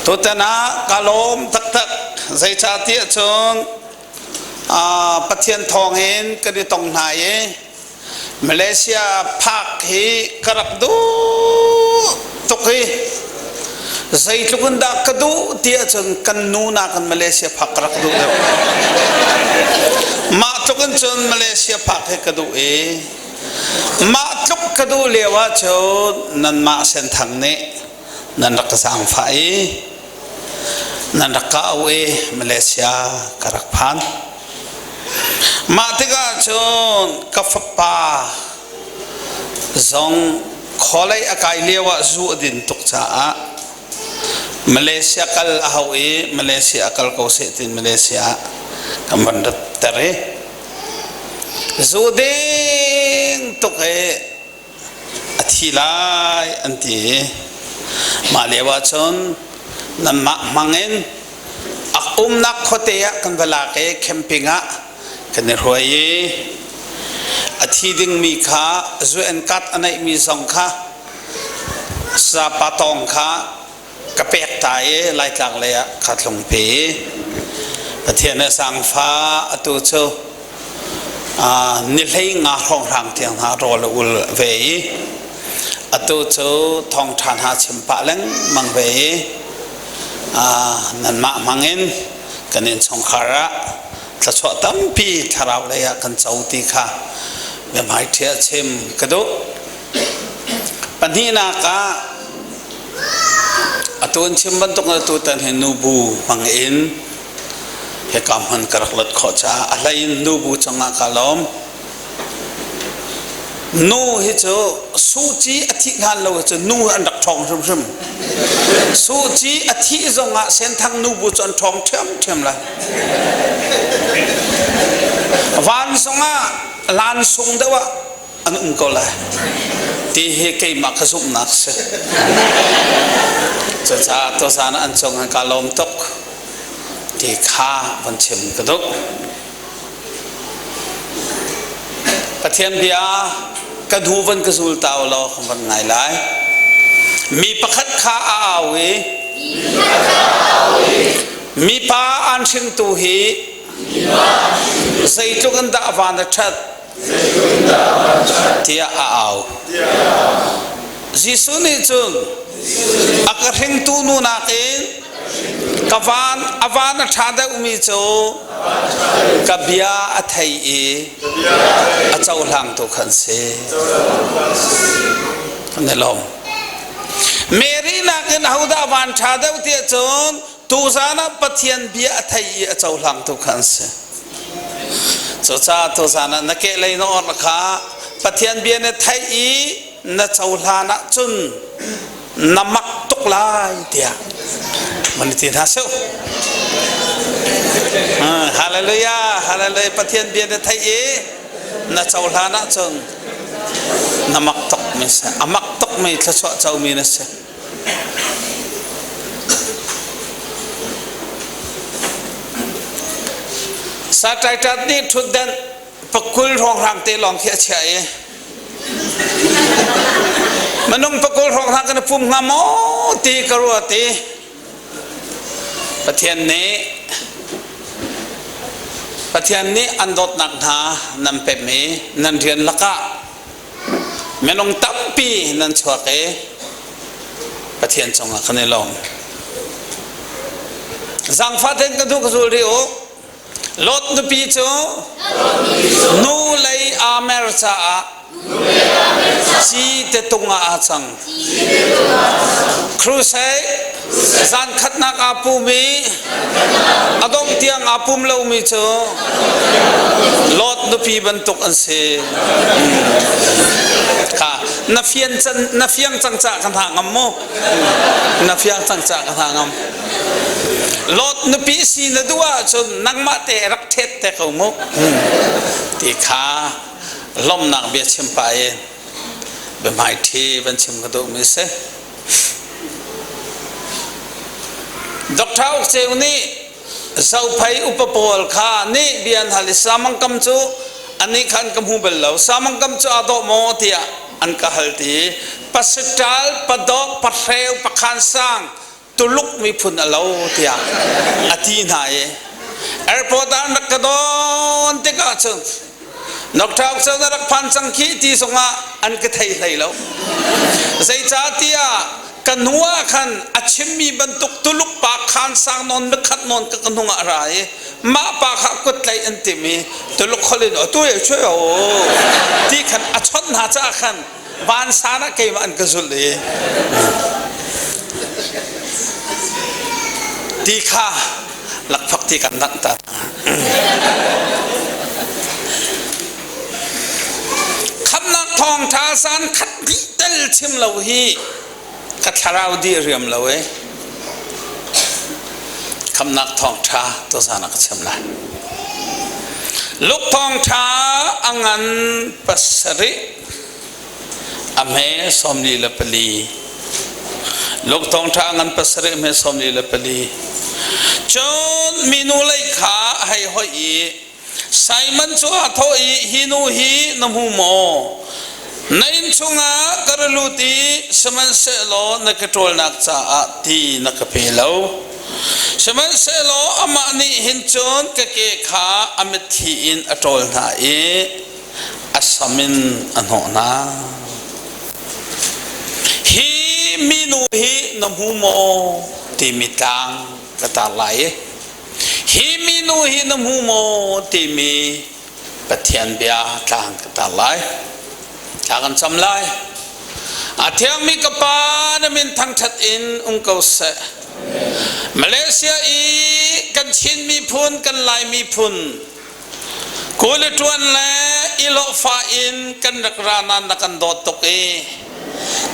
Tutan ah ka lawm taktak. Zeicahtiah cun Pathian thawngin kan i tong hna i Malaysia phak hi ka rak duh tuk i zeitluk in dah ka duh ti ahcun kan nu nakin Malaysia phak ka rak duh deuh. Mah tluk in cun Malaysia phak hi ka duh i mah tluk ka duh lio ahcun nanmah Senthang nih nan rak ka zaangfah i nan rak ka auh i Malaysia ka rak phan. Mah tikah cun ka fapa zong khualei a kai lio ah zu a din tuk caah Malaysia kal a hau i Malaysia a kal ko seh tiin Malaysia ah kan van ratter i zu ding tuk i a thi lai an ti i mah lio ah cun nanmah hmang in a umnak khuate ah kan va lak i camping ah kan i hruai i a thi dingmi kha UN card a neihmi zong kha sapa tawng kha ka pek ta i Laitlang lei ah ka tlungpi. Pathian nih zaangfa atu cu ni hlei nga hrawnghrang tiang hna rawl a ul ve i atu cu thawngṭha hna chim pah lengmang ve i nanmah hmangin kan innchungkhar ah thluachuah tampi thlarau lei ah kan co ti kha biahmaiṭhi ah chim ka duh. Pahnihnak ah atu an chim bantuk in atutan hi nubu hmang in hika hmun ka rak lat khawh caah a hlei in nubu cungah ka lawm. Nu hi cu Suh Ci a thih hlan lo hi cu nu an rak ṭhawng hrimhrim. Suh Ci a thih zongah Senthang nubu cu an ṭhawng ṭhiamṭhiam lai. Van zongah lansung deuh ah an um ko lai ti hi keimah ka zumhnak si. Cucaah tuzaan an cung ah kaa lawm tuk ti kha van chim ka duh. Pathian bia ka hnu van ka zul ta u law kan van ngai lai. Mi pakhat kha a au i mipa an hringtu hi zeitluk in dah van a ṭhat tiah a au. Jesuh nih cun a ka hringtu nu nakin ka van a van a ṭha deuhmi cu ka bia a thei i a cohlangtu kha an si. Kan i lawm. Mary nakin ahodah van ṭha deuh tiah cun tuzan ah Pathian bia a thei i a cohlangtu kha an si. Cucaah tuzan ah na kehlei na orh kha Pathian bia na theih i na cohlan ahcun na mak tuk lai tiah van ti hna seh. Hallelujah, hallelujah. Pathian bia na theih i na cohlan ahcun na mak tuk mi si. A mak tuk mi thluachuah co mi na si. Sataitat nih ṭhutdan pakul hrawnghrang te lawng khi a chiah i minung pakul hrawnghrang kan i pum hnga maw ti ka ruat i Pathian nih Pathian nih an dawtnak hna nan pem i nan rian lakah Minung tampi nan chuak i Pathian cungah kan i lawm. Zaangfah tein ka duh ka zul rih u. Lot nupi cu nu lei aa mer caah ci te tung ah aa cang. Crusade zan khatnak aa pum i a dongh tiang aa pum lomi cu Lot nupi bantuk an si. Kha na fian can na fiang cang ca ka hna ngam mu. Na fiang cang ca ka hna ngam. Lot nupi si na duh ahcun nangmah te rak thet te ko mu. Ti kha lomnak bia chim pah in biahmaiṭhi van chim ka duhmi si. Dr. Uk Ceu nih Zophei upa pawl kha nih bia an hal i Samangkam cu anih kha an ka hmu bal lo. Samangkam cu aa dawh maw tiah an ka hal ti. Pasiṭal, padawk, pahreu, pakhan sang. Tuluk miphun a lo tiah a ti hna i airport ah an rak ka don tikah cun Nokṭauk cu na rak phan cang khi ti zongah an ka thei hlei lo. Zeicahtiah ka hnu ah khan a chimmi bantuk Tuluk pa khaan sang nawn mikhat nawn ka ka hnung ah a ra i mah pa kha kut tlaih an tim i Tuluk holh in atu e chui o ti khan a chawnh hna caah khan vansan ah keimah an ka zulh i ti kha lakphak ti kan dangh ta. Khamnak thawngṭha san khat dih tel chim lo hi ka thlarau di riam lo e. Khamnak thawngṭha tuzan ah ka chim lai. Luk thawngṭha a ngan pasarih a hme 44 Luk thawngṭha ngan pasarih hme 44 Cun minu lei kha a hei hoih i Simon cu aa thawh i hi nu hi na hmu maw? Na inn chungah ka ra lut i sihmanhsehlaw na ka ṭawlnak caah ti na ka pe lo. Sihmanhsehlaw amah nih hin cun ka ke kha a mitthli in a ṭawl hna i a sam in a hnawh hna. Hi minu hi na hmu maw timi tlang ka tar lai i hi minu hi na hmu maw timi Pathian bia tlang ka tar lai. Thla kan cam lai. A thiangmi ka pa na min thangṭhat in um ko seh. Malaysia i kan Chin miphun, kan Lai miphun Kuli ṭuan le i hlawhfa in kan rak ra nain na kan dawt tuk i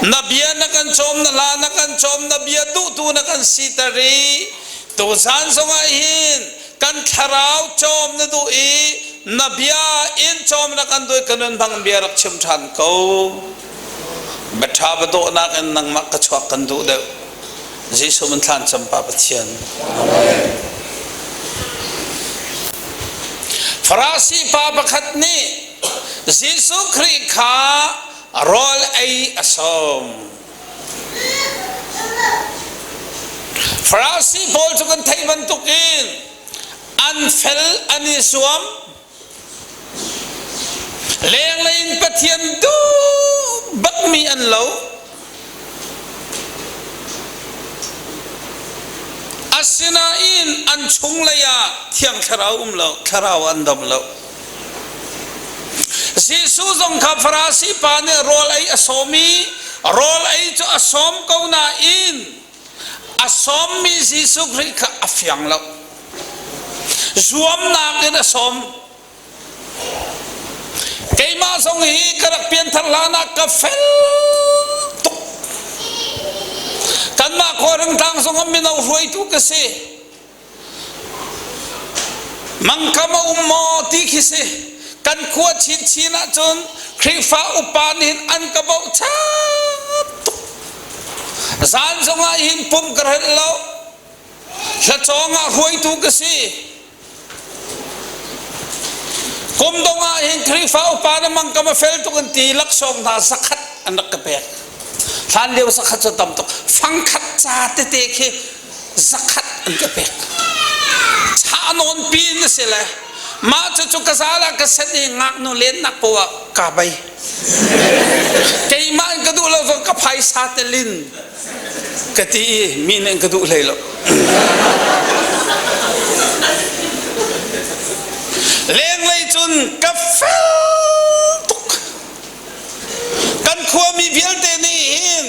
na bia na kan cawm, na hla na kan cawm, na bia duhtu na kan siter i tuzan zongah hin kan thlarau cawm na duh i na bia in cawm na kan duh i ka nun bang bia rak chim ṭhan ko. Biaṭha biadawhnak in nangmah ka chuak kan duh deuh. Jesuh min thlan cam Pa Pathian. Farasi pa pakhat nih Jesuh Khrih kha rawl ei a sawm. Farasi pawl cu kan theih bantukin an fel an i zuam Lenglei in Pathian duh bakmi an lo. Asinain an chunglei ah Thiang Thlarau um lo, Thlarau an dam lo. Jesuh zong kha Farasi pa nih rawl ei a sawm i rawl ei cu a sawm ko nain a sawmmi Jesuh Khrih kha a fiang lo. Zuamnak in a sawm. Keimah zong hi ka rak pianthar hlan ah ka fel tuk. Kanmah Khuaring tlang zong ah mino hruaitu ka si. Mangkam a um maw ti khi si. Kan khua chinchin ahcun Khrihfa upa nih hin an ka bochan tuk. Zan zongah hin pum ka hrelh lo. Hlacawng ah hruaitu ka si. Kum dong ah hin Khrihfa upa na mangkam a fel tuk an ti laksawng hna zakhat an rak ka pek. Hlan lio zakhat cu tam tuk. Fangkhat ca tete khi zakhat an ka pek. Chah nawn pi na si le mah cucu ka zal ah ka set i ngaknu lennak poah ah kaa bei. Keimah in ka duh lo zong ka phaisa telin ka ti i mi nih an ka duh hlei lo. Lenglei cun ka fel tuk. Kan khuami vialte nih hin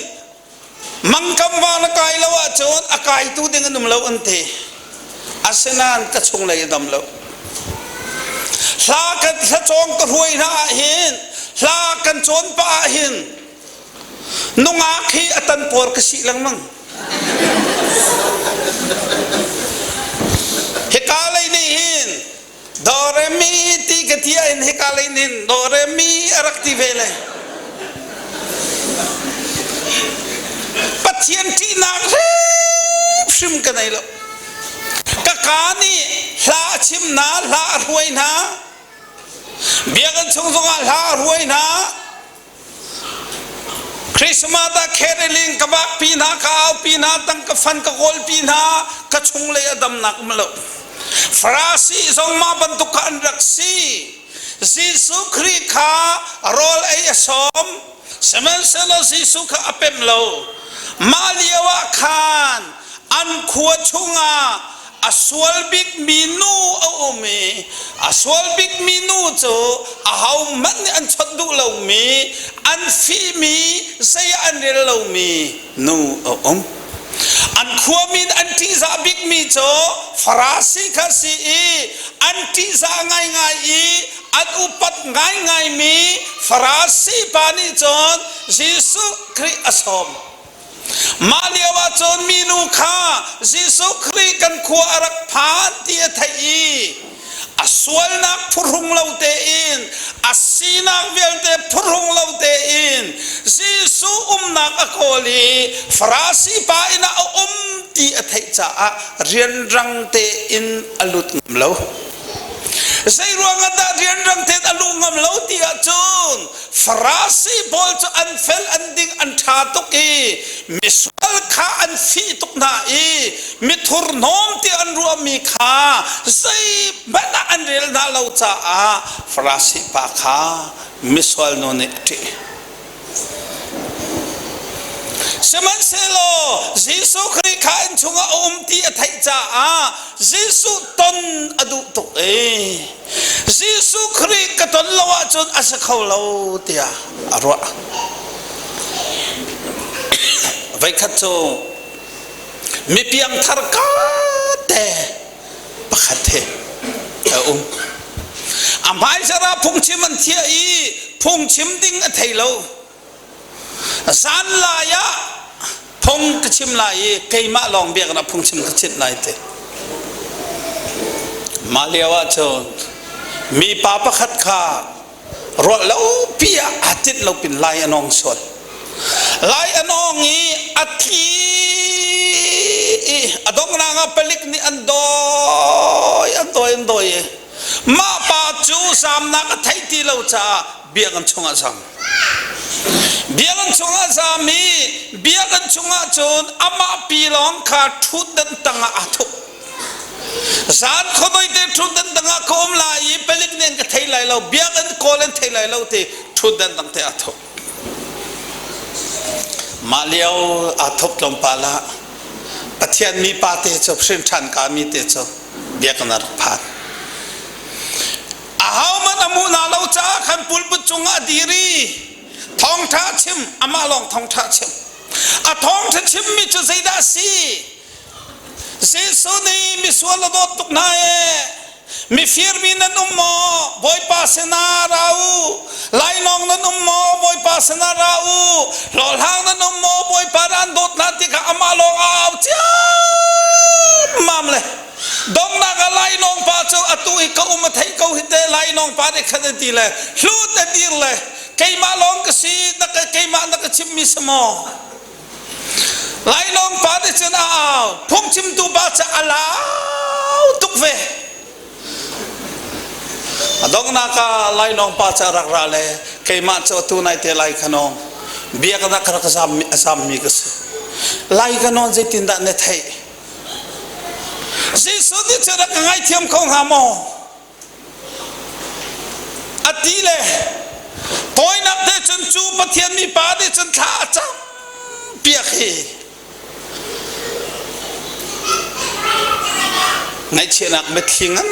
Mangkam va na kai lo ahcun a kaitu ding an um lo an ti. Asinain ka chunglei a dam lo. Hla kan hlacawng ka hruai hna ah hin hla kan cawn pah ah hin nungak hi a tan puar ka sih lengmang. Hika lei nih hin Doremi ti ka ti ah in hika lei nin Doremi a rak ti ve le Pathian ṭihnak hrimhrim ka nei lo. Ka kaa nih hla a chim hna, hla a hruai hna. Biakinn chung zongah hla a hruai hna. Christmas ah caroling ka vak pi hna, ka au pi hna, tang ka fan ka kawl pi hna, ka chunglei a damnak um lo. Farasi zong mah bantuk kha an rak si. Jesuh Khrih kha rawl ei a sawm, sihmanhsehlaw Jesuh kha a pem lo. Mah lio ah khan an khua chungah a sual bikmi nu a um i a sual bikmi nu cu ahohmanh nih an chawnh duh lomi, an fihmi, zei ah an rel lomi nu a um. An khuami an ṭihzah bikmi cu Farasi kha si i an ṭihzah ngaingai i an upat ngaingaimi Farasi pa nih cun Jesuh Khrih a sawm. Mah lio ah cun minu kha Jesuh Khrih kan khua a rak phan ti a theih i a sualnak phuhrung lo tein a sinak vialte phuhrung lo tein Jesuh umnak a kawl i Farasi pa inn ah a um ti a theih caah rianrang tein a lut ngam lo. Zei ruangah dah rianrang tein a luh ngam lo ti ahcun Farasi pawl cu an fel an ding an ṭha tuk i misual kha an fih tuk hna i mithurhnawm ti an ruahmi kha zeihmanh ah an rel hna lo caah Farasi pa kha misual nu nih a ṭih. Sihmanhsehlaw Jesuh Khrih kha inn chungah a um ti a theih caah Jesuh ton a duh tuk i Jesuh Khrih ka ton lo ahcun a si kho lo tiah a ruah. Voikhat cu mipiangthar ka te pakhat he a um. A hmaizarh ah phungchim an thiah i phungchim ding a thei lo. Zan lai ah phung ka chim lai i keimah lawng biakinn ah phungchim ka chimh lai ti. Mah lio ah cun mipa pakhat kha ruah lo pi ah aa tinh lo pin lai a nawng sual. Lai a nawng i a tli i a donghnak ah palik nih an dawi an dawi an dawi i mah pa cu zamnak a theih ti lo caah biakinn chungah zam. Biakinn chungah zam i biakinn chungah cun amah pi lawng kha ṭhutdan tangah aa thup. Zan khuadoi te ṭhutdan tangah ka um lai i palik nih an ka thei lai lo, biakinn kawl an thei lai lo ti ṭhutdan tang te aa thup. Mah lio aa thup tlawmpal ah Pathian mipa te cu hrin ṭhan ka mi te cu biakinn a rak phan. Ahohmanh a hmuh hna lo caah khan pulput cungah a dir i thawngṭha a chim, amah lawng thawngṭha a chim. A thawngṭha chimmi cu zeidah a si? Jesuh nih misual a dawt tuk hna ee. Mifir mi nan um maw? Bawipa sinah ra u. Lainawng nan um maw? Bawipa sinah ra u. Hlawhhlang nan um maw? Bawipa nih an dawt hna ti kha amah lawng a au ciammam le donghnak ah lainawng pa cu atu hi ka um a theih ko hi te lainawng pa nih khan an ti le hlut a dir le keimah lawng ka si na ka keimah na ka chimmi si maw lainawng pa nih cun a au phungchimtu pa cu a lau tuk ve a donghnak ah lainawng pa cu a rak ra le keimah cu atu nai te lai khanawng biaknak rak zammi ka si lai ka nawn zeitindah na theih Jesuh nih cun a ka ngaithiam kho hnga maw? A ti le tawinak te cun cu Pathian mipa nih cun thla a cam piak hi ngaihchiahnak mitthli ngan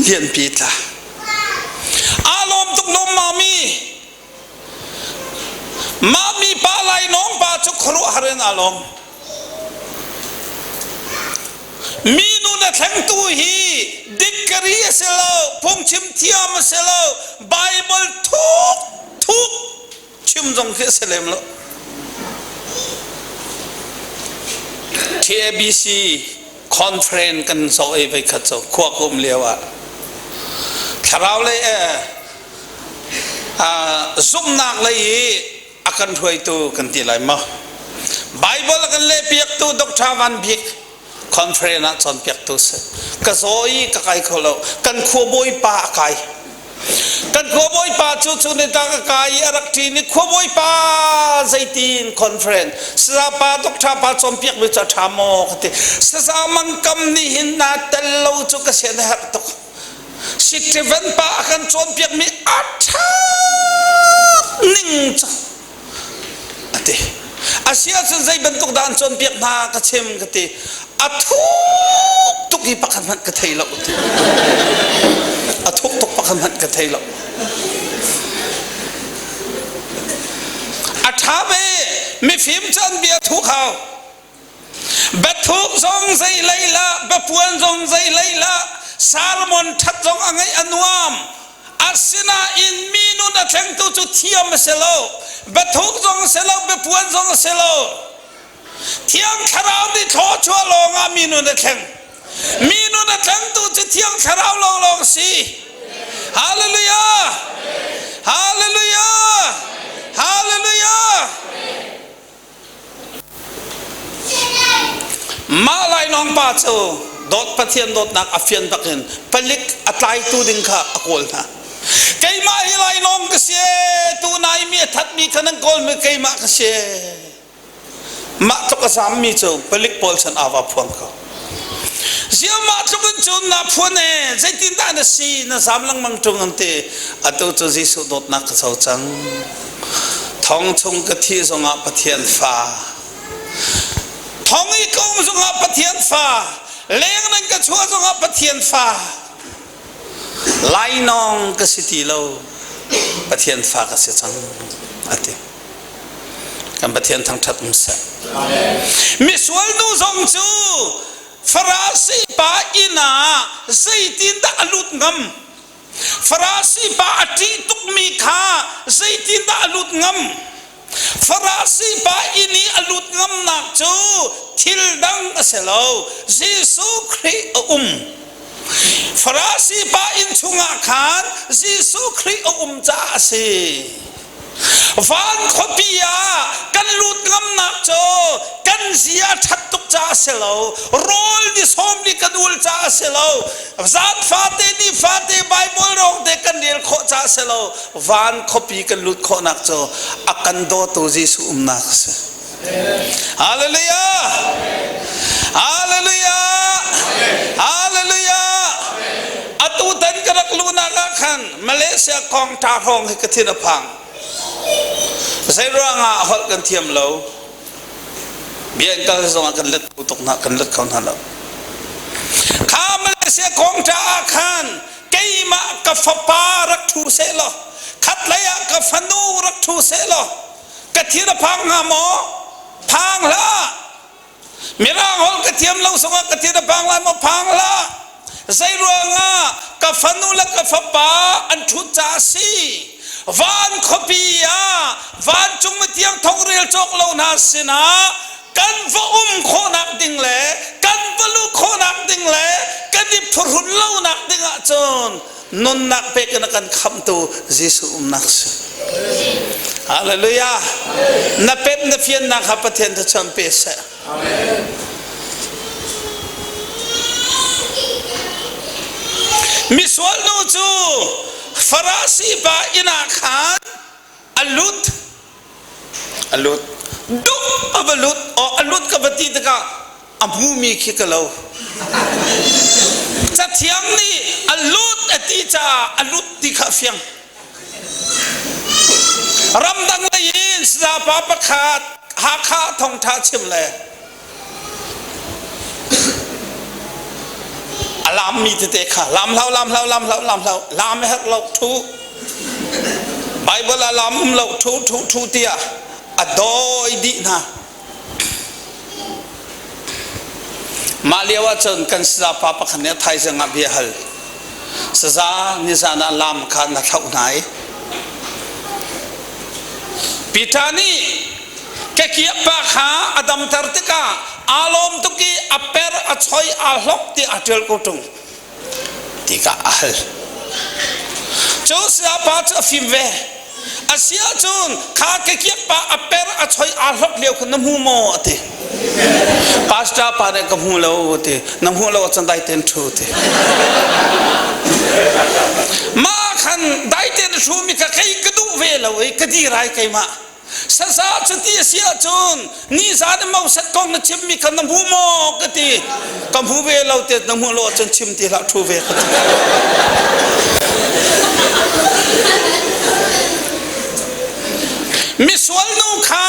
lianpi tla. Aa lawm tuk lawm mami. Mah mipa lainawng pa cu khuaruahhar in aa lawm. Mi nun a thlengtu hi dikari a si lo, phungchim thiam a si lo, Bible thuk thuk chim zong khi a si lem lo. TABC conference kan zawh i voikhat cu khua ka um lio ah thlarau lei zumhnak lei i a kan hruaitu kan ti lai maw Bible a kan lehpiaktu Dr. Van Bik conference ah cawnpiaktu si ka zaw i ka kai kho lo kan khuabawi pa a kai. Kan khuabawipa cu cu ni tang a kai i a rak ṭin i khuabawipa zeitin conference saza pa doctor pa cawnpiak mi cu a ṭha maw ka ti. Saza mangkam nih hin naa tel lo cu ka sian a herh tuk. Stephen pa a kan cawnpiak mi a ṭha ning cu a ti. A si ahcun zei bantuk dah an cawnpiak hna ka chim ka ti. A thuk tuk hi pakhat hmanh ka thei lo ti. A thuk tuk pakhat hmanh ka thei lo. A ṭha ve mifim cu an bia thuk hau. Biathuk zong zei lei lah, biapuan zong zei lei lah, Salmon ṭhat zong a ngaih a nuam. Asinain mi nun a thlengtu cu thiam a si lo. Biathuk zong a si lo, biapuan zong a si lo. Thiang Thlarau nih thluachuah lawngah mi nun a thleng. Mi nun a thlengtu cu Thiang Thlarau lawnglawng a si. Hallelujah! Hallelujah! Hallelujah! Mah lainawng pa cu dawt Pathian dawtnak a fian bakin palik a tlaitu ding kha a kawl hna. Keimah hi lainawng ka si tu nai mi a thatmi kha nan kawlmi keimah ka si. Mah tluk a zammi cu palik pawl chan ava phuang ko. Ziah mah tluk in cun na phuan e zeitindah na si na zam lengmang ṭung an ti. Atu cu Jesuh dawtnak ka co cang. Thong chung ka thih zongah Pathian fa. Thong i ka um zongah Pathian fa. Leng nan ka chuah zongah Pathian fa. Lainawng ka si ti lo. Pathian fa ka si cang a ti. Kan Pathian thangṭhat um seh. Misual nu zong cu Farasi pa inn ah zeitindah a lut ngam? Farasi pa a ṭih tukmi kha zeitindah a lut ngam? Farasi pa inn i a lut ngamnak cu thil dang a si lo. Jesuh Khrih a um. Farasi pa inn chungah khan Jesuh Khrih a um caah a si. Van khuapi ah kan lut ngamnak cu kan zia a ṭhat tuk caah a si lo. Rawl ni sawm ni kan ul caah a si lo. Zan fate ni fate Bible rawng te kan rel khawh caah a si lo. Van khuapi kan lut khawhnak cu a kan dawtu Jesuh umnak a si. Hallelujah! Hallelujah! Hallelujah! Atu tan ka rak luhnak ah khan Malaysia kong ṭa hrawng hi ka thin a phang. Zei ruangah holh kan thiam lo? Bia in kal zongah kan let kho tuk hna, kan let kho hna lo. Kha Malaysia kong ṭa ah khan keimah ka fapa rak ṭhu seh law, khatlei ah ka fanu rak ṭhu seh law, ka thin a phang hnga maw? Phang hlah! Mirang holh ka thiam lo zongah ka thin a phang lai maw? Phang hlah! Zei ruangah ka fanu le ka fapa an ṭhut caah a si. Van khuapi ah vancung mithiang thongrel cawk lo hna sinah kan va um khawhnak ding le kan va luh khawhnak ding le kan i phuhrun lonak ding ahcun nunnak pek in a kan khamhtu Jesuh umnak si. Hallelujah. Na pem na fiannak kha Pathian thluachuah pe seh. Misual nu cu Farasi pa inn ah khan a lut a lut duk a va lut o a lut ka va ti tikah a hmumi khi ka lo cathiang nih a lut a ti caah a lut ti kha a fiang ramdang lei in sazapa pakhat Hakha thawngṭha chim le a lammi tete kha lam hlau lam hlau lam hlau lam hlau lam herh lo thu Bible ah lam um lo thu thu thu tiah a dawi dih hna Mah lio ahcun kan sazapa pakhat nih a thaizing ah bia hal. Saza nizan ah lam kha na thlauh hna i Peter nih kekiak pa kha a damter tikah aa lawm tuk i a per a choi aa hlok ti aa ṭial ko ṭung tikah a hal. Cu sayapa cu a fim ve. A si ahcun kha kekiak pa a per a choi aa hlok lio kha na hmu maw a ti. Pastor pa nih ka hmu lo a ti. Na hmuh lo ahcun dai tein ṭhu a ti. Mah. khan dai tein a hrumi kha kei ka duh ve lo i ka dir ai keimah. Saza cuti a si ahcun nizan i mosat kong na chimmi kha na hmu maw ka ti. Ka hmu ve lo te na hmuh lo ahcun chim ti hlah ṭhu ve ka ti. Misual nu kha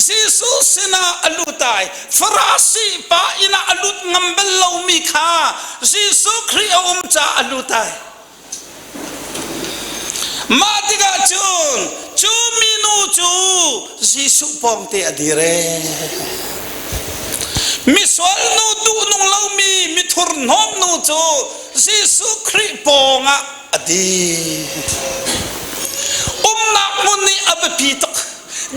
Jesuh sinah a lut ai. Farasi pa inn ah a lut ngam bal lomi kha Jesuh Khrih a um caah a lut ai. Mah tikah cun cu minu cu Jesuh pawngte a dir ee. Misual nu duhnung lomi mithurhnawm nu cu Jesuh Khrih pawngah a dir. Umnak hmun nih a biapi tuk.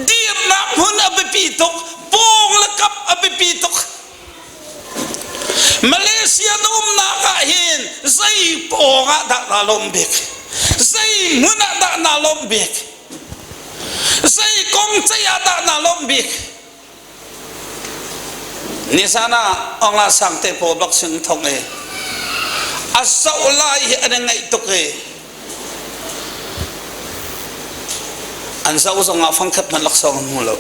Dirnak hmun a biapi tuk. Pawng le kap a biapi tuk. Malaysia na umnak ah hin zei pawng ah dah naa lawmh bik? Zei hmun ah dah naa lawmh bik? Zei kong ceih ah dah naa lawmh bik? Nizan ah Aung La Sang te pawl bak sing thong i a zoh lai hi an i ngaih tuk i An zoh zongah fangkhat hmanh laksawng an hmu lo.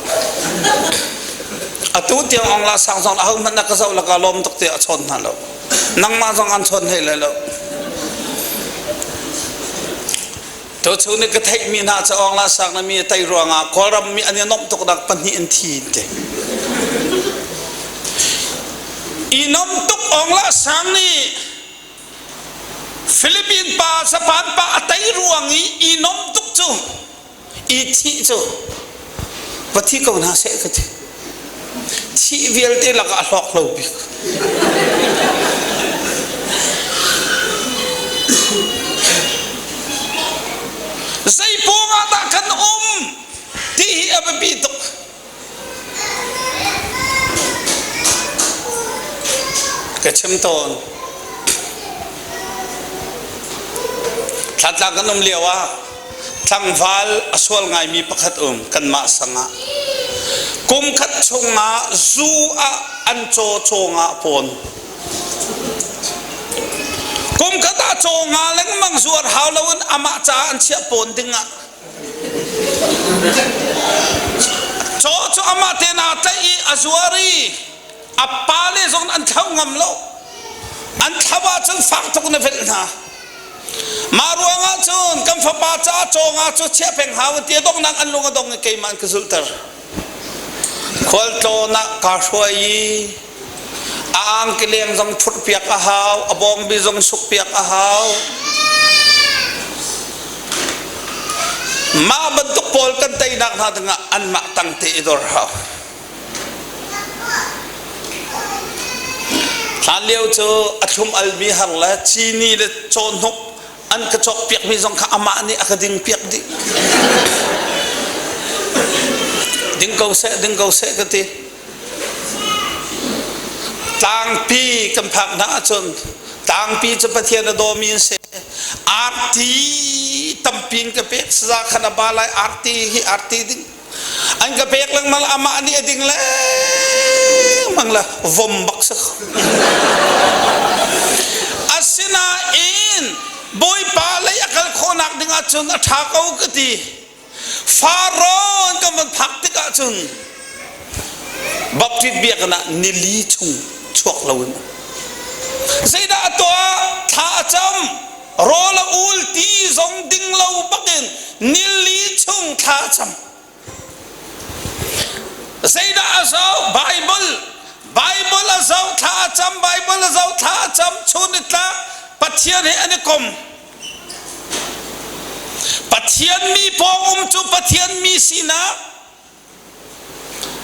Atu tiang Aung La Sang zong aho hmanh na ka zoh laka lawm tuk tiah a chawn hna lo. Nangmah zong an chawn hlei lai lo. Tuchun i ka theihmi hna cu Aung La Sang na mi a tei ruangah Kawlram mi an i nuamh tuk nak pahnih an thi te. I nuamh tuk Aung La Sang nih Philippine pa Japan pa a tei ruang i i nom tuk cu i thih cu va thi ko hna seh ka ti. Thih vialte lakah a hlawk lo bik. Zei pawng ah dah kan um ti hi a biapi tuk. Ka chim tawn. Thlatlang kan um lio ah tlangval a sual ngaimi pakhat um kanmah sang ah. Kum khat chungah zu ah an caw caw nga pawn. Kum khat ah caw nga lengmang zuar hau loin amah ca an chiah pawn ding ah Caw cu amah tein aa tlaih i a zuar i a pale zong an thlau ngam lo. An thlau ahcun fak tuk in a velh hna. Mah ruangah cun kan fapa caah caw nga cu chiah peng hau ti a donghnak an lung a dong i keimah an ka zulhter. Khualtlawn ah kaa hruai i a angkileng zong phurhpiak a hau, a bawngbi zong sukpiak a hau. Mah bantuk pawl kan teinak hna dingah anmah tangte i dor hau. Hlan lio cu a thlum almi har le cini le cawhnuk an ka cawkpiakmi zong kha amah nih a ka dingpiak dih. Ding ko seh, ding ko seh ka ti. Tlangpi kan phak hna ahcun tlangpi cu Pathian a dawmi an si. Arti tampi in ka pek saza khan a ba lai arti hi arti ding an ka pek lengmang amah nih a ding lengmang la vom bak si asinain Bawipa lei a kal khawhnak ding ahcun a ṭha ko ka ti Faraon kan van phak tikah cun Baptist biakinn ah nili chung chuak loin zeidah a tuah thla a cam rawl a ul ti zong ding lo bakin nili chung thla a cam zeidah a zoh Bible Bible a zoh thla a cam Bible a zoh thla a cam chun i tlak Pathian he an i kom Pathian mi pawng um cu Pathian mi sinak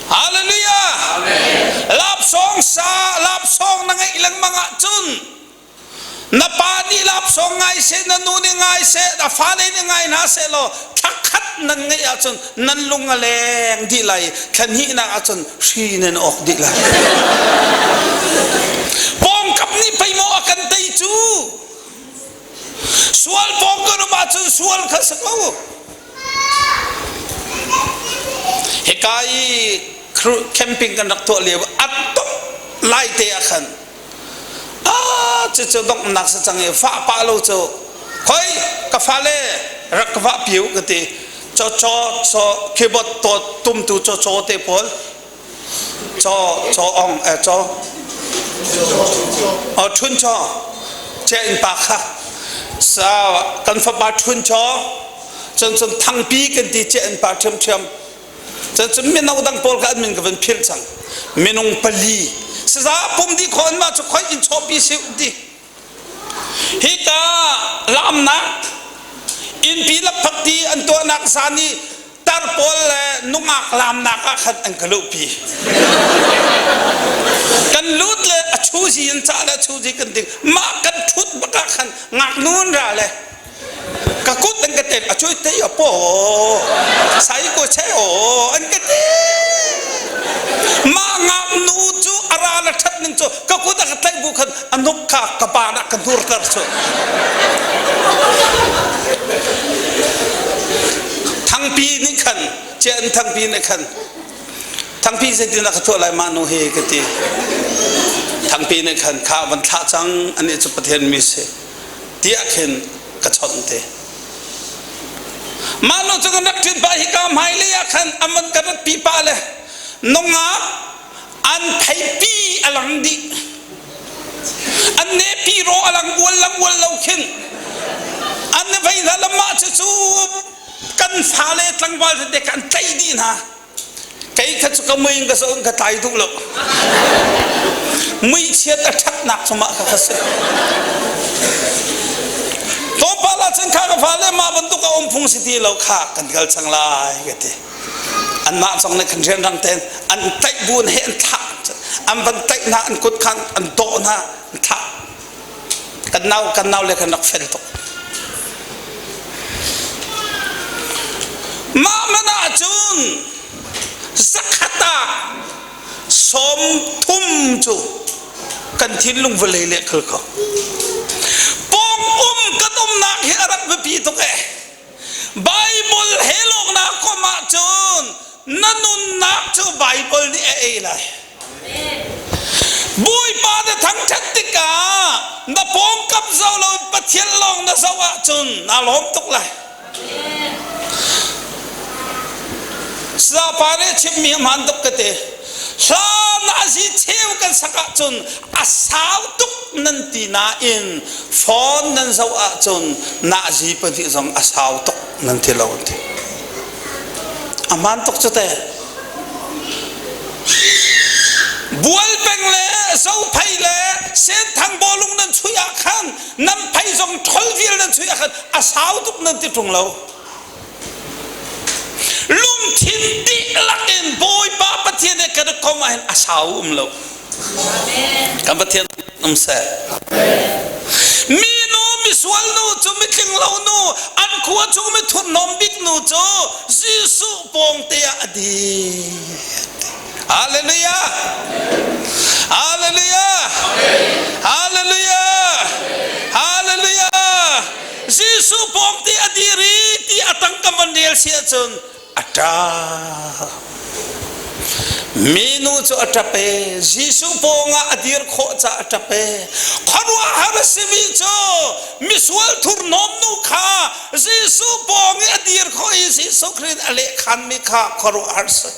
Hallelujah Lapsawng sa lapsawng na ngeih lengmang ahcun na pa nih lapsawng ngai seh na nu nih ngai seh na fale nih ngai hna seh law thlakhat nan ngeih ahcun nan lung a leng dih lai thla hnihnak ahcun hri nan awk dih lai pawngkam nih pei maw a kan tei cu Sual pawng kan um ahcun sual kha si ko. Hika i camping kan rak tuah lio a tuk lai te ah khan ah cucu donghnak si cang i fah pah lo cu khoi Ka fale rak ka vah piu ka ti. Cho cho cho keyboard to tumtu cho cho te pawl cho cho ong eh cho oh thun cho che in pa kha sa kan fapa thun cho cun cun thangpi kan ti che in pa ṭhiam ṭhiam cun cun mino dang pawl kha an min ka van philh cang minung pali saza pum di kho an mah cu khoi in chawpi si ti hika lamnak innpi lakphakti an tuahnak zan i tar pawl le nungak lamnak ah khan an ka luhpi kan lut le a chuzi an cah le a chuzi kan ding mah kan ṭhut bak ah khan ngaknu an ra le ka kut an ka tek a chui te a po sai ko che o an ka ti mah ngaknu cu a ra la ṭhat ning cu ka kut a ka tlaih bu khan a nuk kha ka pa ah ka hnurter cu thangpi nih khan cian thangpi nih khan thangpi zeitin ka tuah lai mah nu hi ka ti thangpi nih khan kha van thlah cang ani cu pathian mi si tiah khin ka chawnh te mah nu cu kan rak ṭin pa hi ka hmailei ah khan amon ka rat pi pa le nungak an theipi a lang dih an nepi ro a lang ual lang ual lo khin an ne vei hna lamah cu cu kan fale tlangval tete kan tlaih dih hna kei kha cu ka mui in ka zoh in ka tlai duh lo muichiat a ṭhatnak cu mah kha ka si tlawmpal ah cun kha ka fale mah bantuk a um phung si ti lo kha kan kal cang lai ka ti anmah zong nih khan rianrang tein an tlaih bu in he an thlah an van tlaih hna an kut khan an dawh hna an thlah kan nau kan nau le kan rak fel tuk mah man ahcun zakhat ah 30 cu kan thinlung vawlei le khal ko pawng um kan umnak hi a rak biapi tuk eh Bible he lawngnak kom ahcun na nunnak cu Bible nih a ei lai. Bawipa na thangṭhat tikah na pawngkam zoh loin Pathian lawng na zoh ahcun naa lawm tuk lai. Sapa nih chimmi a hmaan tuk ka ti. Hla nazi cheu kan sak ahcun a sau tuk nan ti nain phone nan zoh ahcun nazi pahnih zong a sau tuk nan ti lo ti. A hmaan tuk cu te. Bual peng le Zophei le Senthang bawlung nan chuih ah khan nan phei zong ṭhol vial nan chuih ah khan a sau tuk nan ti ṭung lo. Lungthin dihlak in Bawipa Pathian he kan i kom ahhin a sau um lo. Kan Pathian um seh. Mi nu misual nu cu mitling lo nu an khua chung mi thurhnawm bik nu cu Jesuh pawngte ah a dir. Hallelujah. Hallelujah. Hallelujah. Hallelujah. Jesuh pawngte a dir i ti a tang ka van rel si ahcun a ṭap. Minu cu a ṭap e. Jesuh pawngah a dir khawh caah a ṭap e. Khuaruahhar a simi cu misual thurhnawm nu kha Jesuh pawng i a dir khawh i Jesuh Khrih a lehkhanmi kha khuaruahhar si.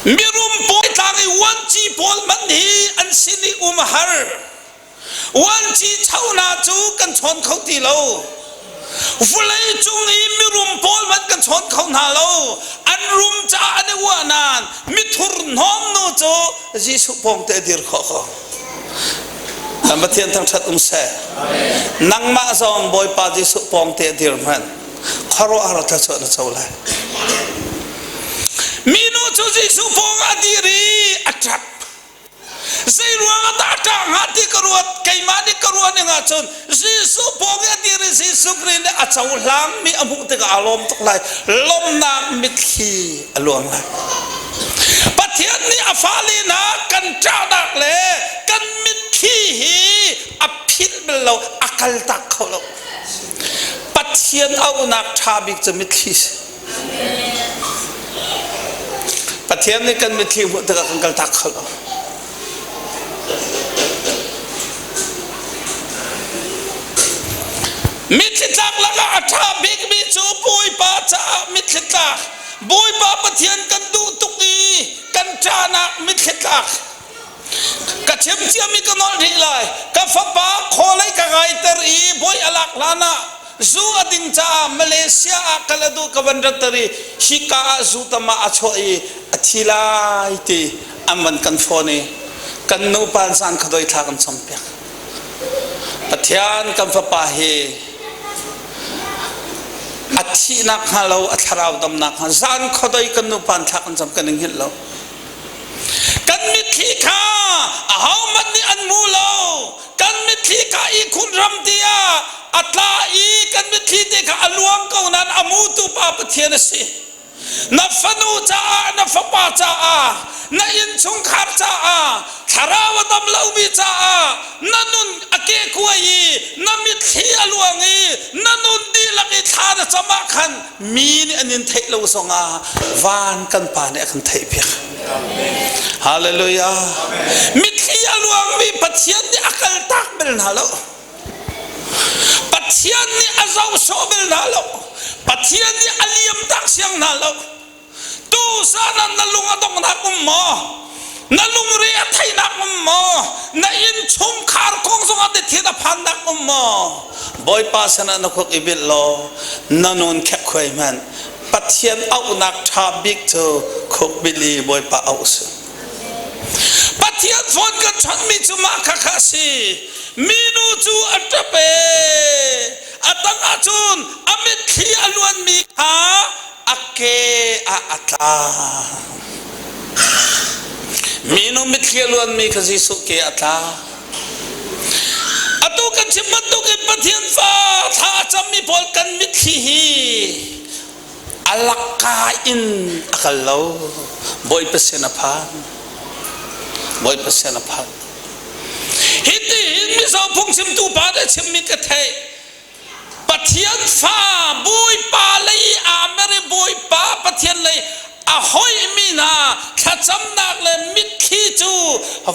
Mirum pawl tlang i uanci pawl hmanh hi an sin i um a har. Uanci chona cu kan chawn kho ti lo. Vawlei cung i mirum pawl hmanh kan chawn kho hna lo. An rum caah an i uah nain mithur hnawm nu cu Jesuh pawng te a dir khawh ko. Kan Pathian thangṭhat um seh. Nangmah zong Bawipa Jesuh pawng te a dir hmanh khuaruahhar thluachuah na co lai. Minu cu Jesuh pawng a dir i a ṭap. Zei ruang ah dah a ṭah hnga ti ka ruat keimah nih ka ruah ning ahcun Jesuh pawng i a dir i Jesuh Khrih nih a cohlangmi a hmuh tikah aa lawm tuk lai lawmhnak mitthli a luang lai Pathian nih a fale hna kan ṭahnak le kan mitthli hi a philh bal lo a kaltak kho lo Pathian auhnak ṭha bik cu mitthli si Pathian nih kan mitthli hmuh tikah kan kaltak kho lo. Mitthli tlak lakah a ṭha bikmi cu Bawipa caah mitthli tlak. Bawipa Pathian kan duh tuk i kan ṭahnak mitthli tlak. Ka chim ciami ka nolh rih lai. Ka fapa khawlei ka kaiter i bawi a lak hlan ah zu a ding caah Malaysia ah kal a duh ka van ratter i hika ah zu tam ah a chuah i a thi lai ti an van kan phone i kan nupa zan kha doi thla kan campiak. Pathian kan fapa hi a thihnak hnga lo a thlarau damnak hnga zan khuadoi kan nupa thla kan cam kan i hngilh lo. Kan mitthli kha ahohmanh nih an hmu lo. Kan mitthli kha ihkhun ram tiah a tla i kan mitthli te kha a luang ko nain a mutu pa Pathian a si. Na fanu caah, na fapa caah, na innchungkhar caah, thlarau a dam lomi caah na nun a kehkuai i na mitthli a luang i na nun dihlak i thla na cam ah khan mi nih an in theih lo zongah van kan pa nih a kan theihpiak. Hallelujah. Mitthli a luangmi Pathian nih a kaltak bal hna lo. Pathian nih a zoh sawh bal hna lo. Pathian nih a liam tak siang hna lo. Tuzan ah na lung a donghnak um maw? Na lungre a theihnak um maw? Na innchungkhar kong zongah na thin a phannak um maw? Bawipa sinah na khuk i bilh law na nun khekkhuai hmanh. Pathian auhnak ṭha bik cu khuk bilh i Bawipa auh si. Pathian phone kan chawnhmi cu mah kha kha a si. Minu cu a ṭap ee. A tang ahcun a mitthli a luanmi kha a ke ah a tla. Minu mitthli a luanmi kha Jesuh ke a tla. Atu kan chim bantukin Pathian fa thla a cammi pawl kan mitthli hi a lakka in a kal lo. Bawipa sin a phan. Bawipa sin a phan. Hiti hin Mizo phungchimtu pa nih a chimmi ka theih. Pathian fa Bawipa lei aa mer i Bawipa Pathian lei a hoihmi hna thlacamnak le mitthli cu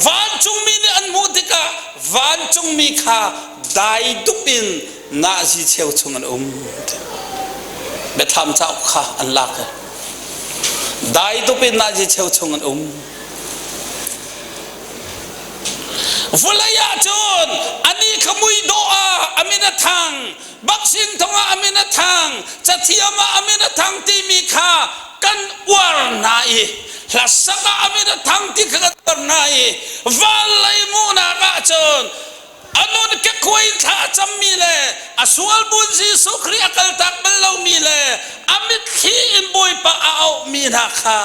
vancungmi nih an hmuh tikah vancungmi kha daidup in nazi cheu chung an um. Biathlam cauk kha an lak i daidup in nazi cheu chung an um. Vawlei ah cun anih kha muidawh ah a min a thang, boxing thong ah a min a thang, cathiam ah a min a thang timi kha kan uar hna i hlasak ah a min a thang ti kha kan uar hna i vawlei hmuhnak ah cun A nun kekhuai in thla a cammi le a sual bun Jesuh Khrih a kaltak bal lomi le a mitthli in Bawipa a auhmi hna kha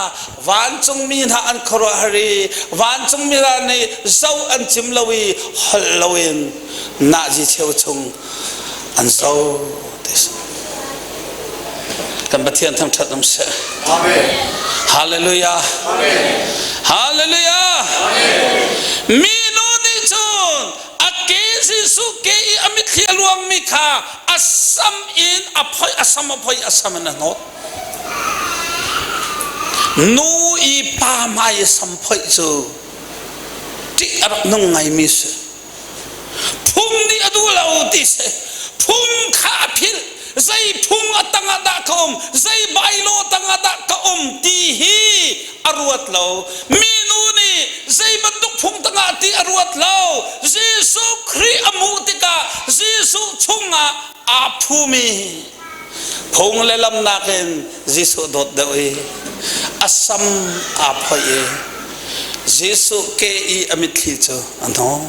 vancungmi hna an khuaruahhar i vancungmi hna nih zo an cim lo i holh loin nahzi cheu chung an zo ti si. Kan Pathian thangṭhat um seh. Amen. Hallelujah. Amen. Hallelujah. Amen. Minu nih cun a ke Jesuh ke i a mitthli a luangmi kha a sam in a phoih a sam a phoih a sam in a hnawt. Nu i pa hmai i sam phoih cu ṭih a rak nung ngaimi si. Phung nih a duh lo ti si. Phung kha a philh. Zei phung a tangah dah ka um, zei bailo tangah dah ka um ti hi a ruat lo. Minu nih zei bantuk phung tangah ti a ruat lo. Jesuh Khrih a hmuh tikah Jesuh chungah aa phumi phung le lam nakin Jesuh dawt deuh i a sam aa phoih i Jesuh ke i a mitthli cu a hnawm.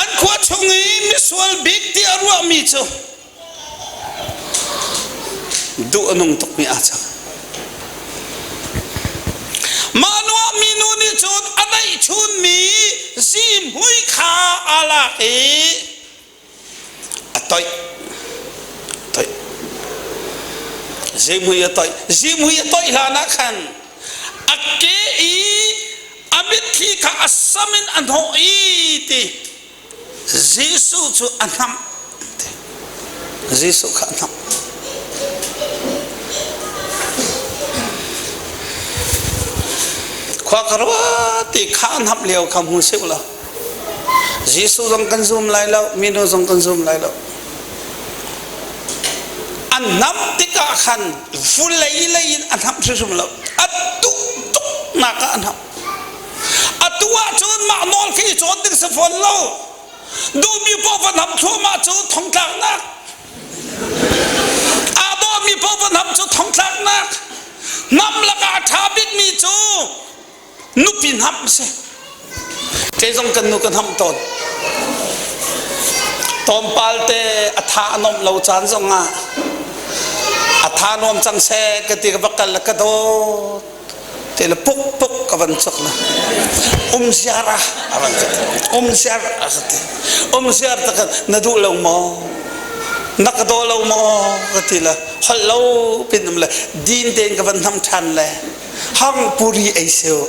An khua chung i misual bik ti a ruahmi cu duh a nung tukmi aa cang. Mah nuah minu nih cun a neihchunmi zihmui kha aa lak i a toih toih zihmui a toih zihmui a toih hlan ah khan a ke i a mitthli kha a sam in a hnawh i ti Jesuh cu a hnamh ti Jesuh kha a hnamh. Khua ka ruat ti kha an hap lio kha hmu sih law Jesuh zong kan zum lai lo, minu zong kan zum lai lo. An nam tikah khan vulei lei in a hnamh hrimhrim lo. A tuk tuk nak ah a hnamh. Atu ahcun mah nawl khi i cawn ding si fawn lo. Duhmi paoh va hnamh thluahmah cu thongtlaknak. Aa dawhmi paoh va hnamh cu thongtlaknak. Hnam lakah a ṭha bikmi cu nupi hnamh a si. Kei zong kan nu ka hnamh tawn. Tlawmpal te a tha a nuamh lo caan zongah a tha nuam cang seh ka ti ka va kal le ka dawt te le puk puk ka van cok le um ziar a a van ka ti um ziar a ka ti um ziar ta ka na duh lo maw na ka daw lo maw ka ti le holh lo pin um le din tein ka van hnam ṭhan le hang puri ei seu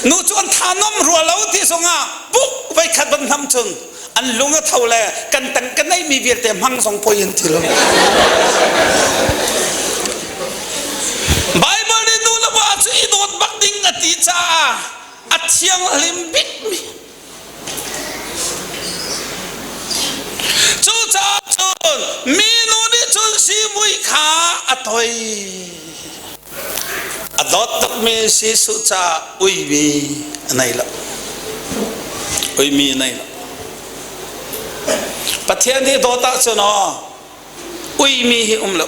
nu cu an tha nom rua lo ti zongah puk voi khat van hnam cun an lung a tho le kan tang ka nei mi vialte hmang zong poi an ti lo Bible nih nu le va cu i dawt bak ding a ti caah a thianghlim bikmi Cucaah cun minu nih cun zihmui kha a toi. A dawt tukmi Jesuh caah uimi a nei lo. Uimi a nei lo. Pathian hi dawt ahcun aw uimi hi um lo.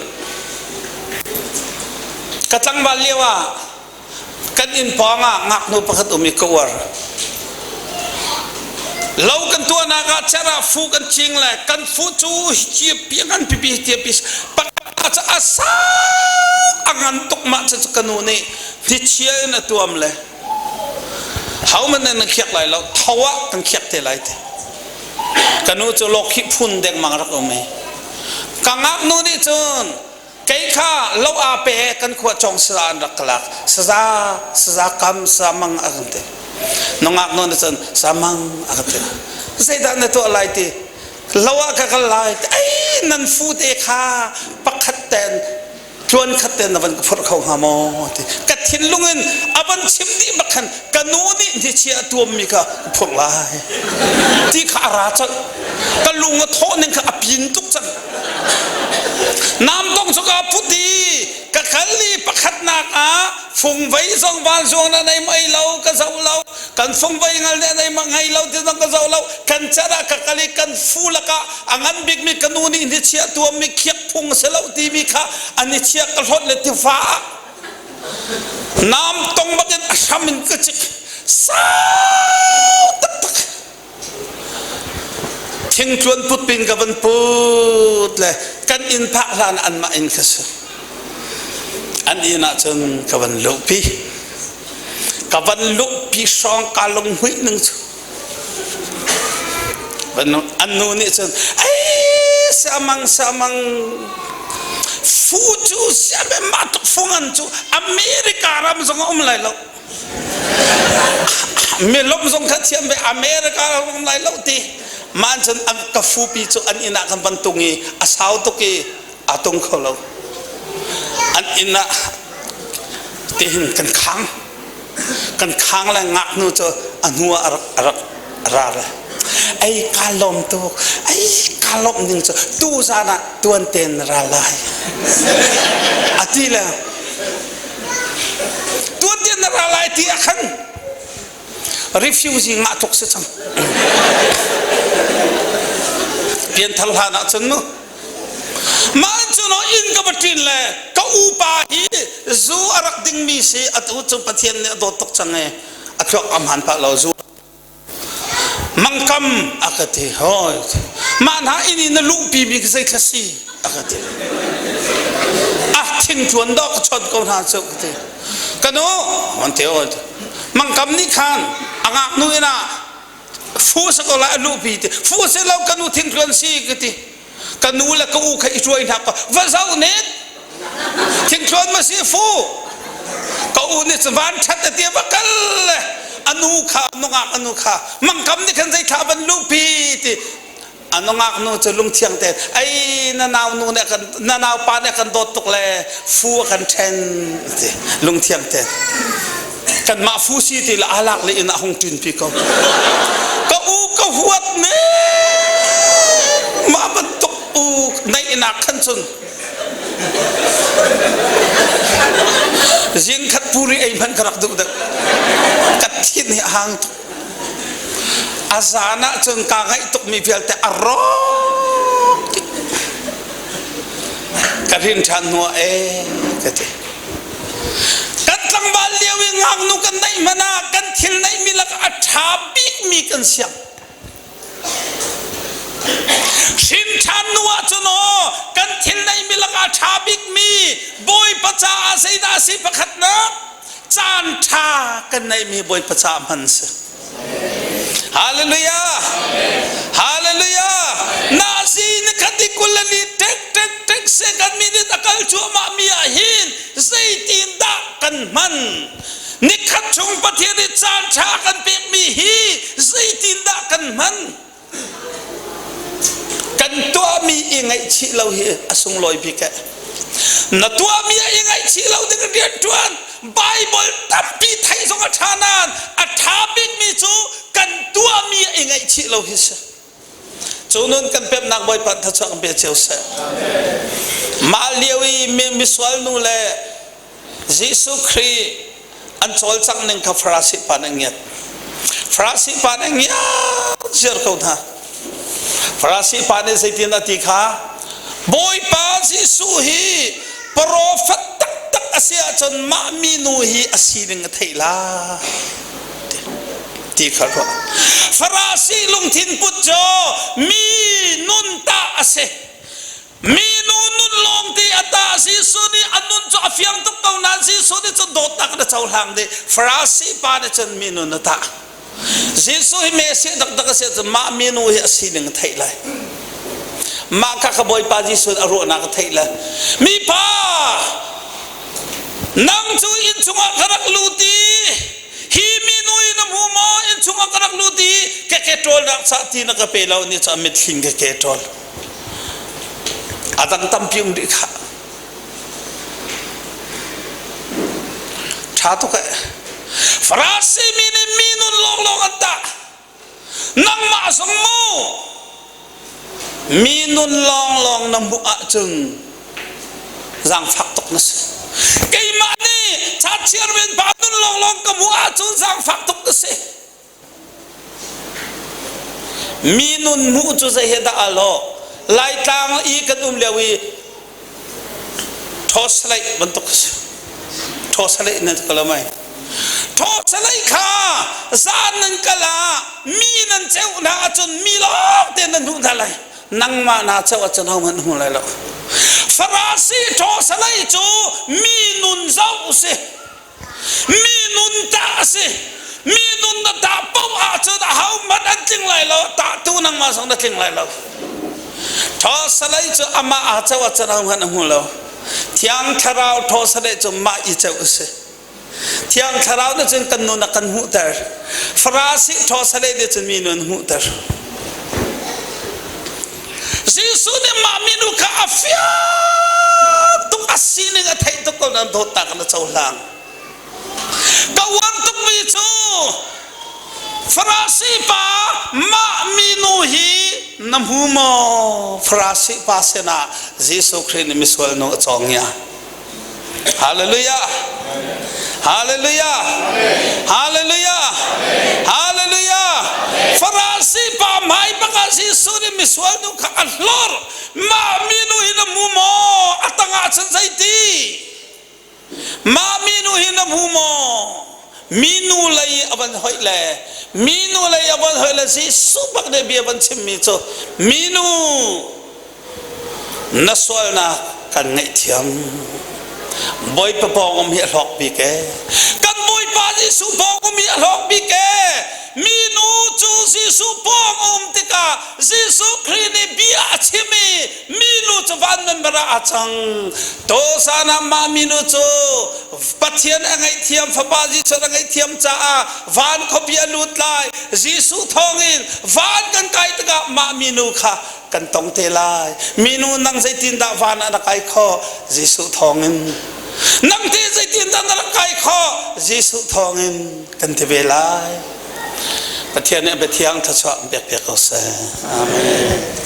Ka tlangval lio ah kan inn pawng ah ngaknu pakhat um i ka uar. Lo kan tuahnak ah cer ah fu kan cing le kan fu cu hi pi ngan pipi hi pi pakhat a sang a ngan tuk mah cu ka nu nih hnichia in a tuam le ho man nan khiak lai lo tho ah kan khiak te lai te ka nu cu lawk hi phun dengmang rak um i ka ngaknu nih cun Kei kha lo aa pe kan khua cong saza an rak ka lak. Saza, saza kam, saza mang a kan ti. Nungak nawn cun saza mang a kan ti. Zeidah na tuah lai ti? Lo ah ka kal lai. Ei, nan fu te kha pakhat ten tluan khat ten na van ka phurh kho hnga maw ti. Ka thinlung in a van chim dih bak khan ka nu nih hnichia a tuammi kha ka phurh lai. Ti kha a ra colh. Ka lung a thawh ning kha a pin tuk cang. Namtong cu ka put i ka kal i pakhatnak ah fungvei zong vanzuang na nei mei lo ka zoh lo kan fungvei ngal ne nei ma ngei lo ti zong ka zoh lo kan cer ah ka kal i kan fu lakah a ngan bikmi ka nu nih hnichia tuammi khiak phung si lo timi kha an i chia ka hlawt le tiva ah namtong bakin a hram in ka cik sau taktak Thingtluan put pin ka van put le kan inn phak hlan anmah inn ka si. An inn ah cun ka van luhpi. Ka van luhpi hrawng ka lunghmuih ning cu. An nu nih cun ei siamang siamang fu cu siame mah tuk fungan cu America ram zong a um lai lo. Milom zong kha thiam ve America ram lai lo ti man cun an ka fupi cu an inn ah kan van tung i a sau tuk i a tung kho lo an inn ah tihin kan khang kan khang le ngaknu cu a hnu ah a rak a rak ra le ei ka lawm tuk ei ka lawmh ning cu tu zan ah tuan ten ra lai a ti le Tuan tian na ra lai ti ah khan refugee ngah tluk si cang. Pianthar hlan ah cun mu. Mah cu no inn ka va ṭin le ka upa hi zu a rak dingmi si atu cu Pathian nih a dawt tuk cang i a thluak a hmaan pah lo zu Mangkam a ka ti hoi. Mah hna inn i na luhpi mi ka zeithla si a ka ti. A thingtluan dawh ka chawt ko hna cu ka ti. Ka nu an ti oi. Mangkam nih khan a ngaknu inn ah fu sa ko lai a luhpi ti. Fu si lo ka nu thingtluan si ka ti. Ka nu le ka u kha i ṭuai hna ka va zoh nek. Thingtluan ma si fu. Ka u nih cun van ṭhat a ti va kal le a nu kha nungak a nu kha mangkam nih khan zei thla van luhpi ti. A nungak nu cu lungthiang te ei na nau nu nih kan na nau pa nih kan dawt tuk le fu a kan ṭhen ti lungthiang te. Kanmah fu si ti le alak le in a hung ṭin pi ko. Ka u ka huat ne mah bantuk u neihnak khan cun zing khat puri ei hmanh ka rak duh deuh. Ka thin hi a hang tuk. A zan ah cun kaa ngaih tukmi vialte a rawk dih. Ka rin ṭhan hnuah ee ka ti. Kan tlangval lio i ngaknu kan neih hmanh ah kan thil neihmi lakah a ṭha bikmi kan siang. Hrin ṭhan hnu ah cun aw kan thil neihmi lakah a ṭha bikmi Bawipa caah zeidah a si pakhatnak caan ṭha kan neihmi Bawipa caah hman si. Hallelujah! Hallelujah! Nazi ni khat i kul le li tek tek tek second minute a kal cuahmah mi ah hin zeitin dah kan hman? Nikhat chung Pathian nih caan ṭha kan pekmi hi zeitindah kan hman? Kan tuahmi i ngaihchih lo hi a sunglawi bik eh. Na tuahmi ah i ngaihchih lo ding rian ṭuan Bible tampi theih zong a ṭha nain a ṭha bikmi cu kan tuahmi ah i ngaihchih lo hi si. Cu nun kan pemnak Bawipa thluachuah kan pe cio seh. Mah lio i misual nu le Jesuh Khrih an cawlcangh ning kha Farasi pa nih a ngiat. Farasi pa nih a ngiat ziar ko hna. Farasi pa nih zeitin a ti kha Bawipa Jesuh hi profet taktak a si ahcun mah minu hi a sining a theih lai ti kha ruah. Farasi lungthin put cu mi nun tah a si. Minu nun lawng ti a tah Jesuh nih a nun cu a fiang tuk ko nain Jesuh nih cun dawtnak na cohlang dih. Farasi pa nih cun minu na tah. Jesuh hi Messiah taktak a si ahcun mah minu hi a sining a theih lai. Mah kha ka Bawipa Jesuh a ruahnak a theih lai. Mipa, nang cu inn chungah ka rak lut i hi minu hi na hmu maw? Inn chungah ka rak lut i ka ke ṭawlnak cah ti na ka pe lo ni cu a mitthling ka ke ṭawl. A dang tampi um rih khah. Ṭha tuk eh. Farasi mi nih mi nun lawnglawng an tah. Nangmah zong mu mi nun lawnglawng na hmuh ahcun zaangfak tuk na si. Keimah nih chachiar men pa nun lawnglawng ka hmuh ahcun zaangfak tuk na si. Mi nun hmuh cu zei he dah aa lawh? Laitlang i kan um lio i ṭhawsaleih bantuk a si. Ṭhawsaleih nan ka lo mei? Ṭhawsaleih kha zan nan kal ah mi nan ceuh hna ahcun mi lawng te nan hmuh hna lai. Nangmah naa ceuh ahcun ahohmanh hmu lai lo. Farasi ṭhawsaleih cu mi nun zoh si. Mi nun tah a si. Mi nun na tah paoh ahcun ahohmanh an tling lai lo. Tahtu nangmah zong na tling lai lo. Ṭhawsalei cu amah aa ceuh ahcun ahohmanh a hmu lo. Thiang Thlarau ṭhawsalei cu mah i ceuh a si. Thiang Thlarau nih cun kan nun a kan hmuhter. Farasi ṭhawsalei nih cun mi nun hmuhter. Jesuh nih mah minu kha a fiang tuk a sining a theih tuk ko nain dawtnak in a cohlang. Ka uar tukmi cu Farasi pa mah minu hi na hmu maw? Farasi pa sinah Jesuh Khrih nih misual nu a cawng ia. Hallelujah. Hallelujah. Hallelujah. Hallelujah. Farasi pa hmai bak ah Jesuh nih misual nu kha a hlorh. Mah minu hi na hmu maw? A tangah cun zeiti? Mah minu hi na hmu maw? Minu lei a van hoih le minu lei a van hoih le Jesuh bak nih bia van chimmi cu minu Na sualnak kan ngaihthiam. Bawipa pawng um hi a hlawk bik ee. Kan Bawipa Jesuh pawng um hi a hlawk bik ee. Minu cu Jesuh pawng a um tikah Jesuh Khrih nih bia a chim i minu cu van. Van member ah a cang. Tawsan ah mah minu cu Pathian a ngaihthiam, Fapa Jesuh a ngaihthiam caah van khuapi a lut lai. Jesuh thawngin van kan kai tikah mah minu kha kan tong te lai. Minu nang zeitindah van ah na kai khawh? Jesuh thawngin. Nang te zeitindah na rak kai khawh? Jesuh thawngin kan ti ve lai. Pathian nih a biathiang thluachuah pek piak ko seh. Amen.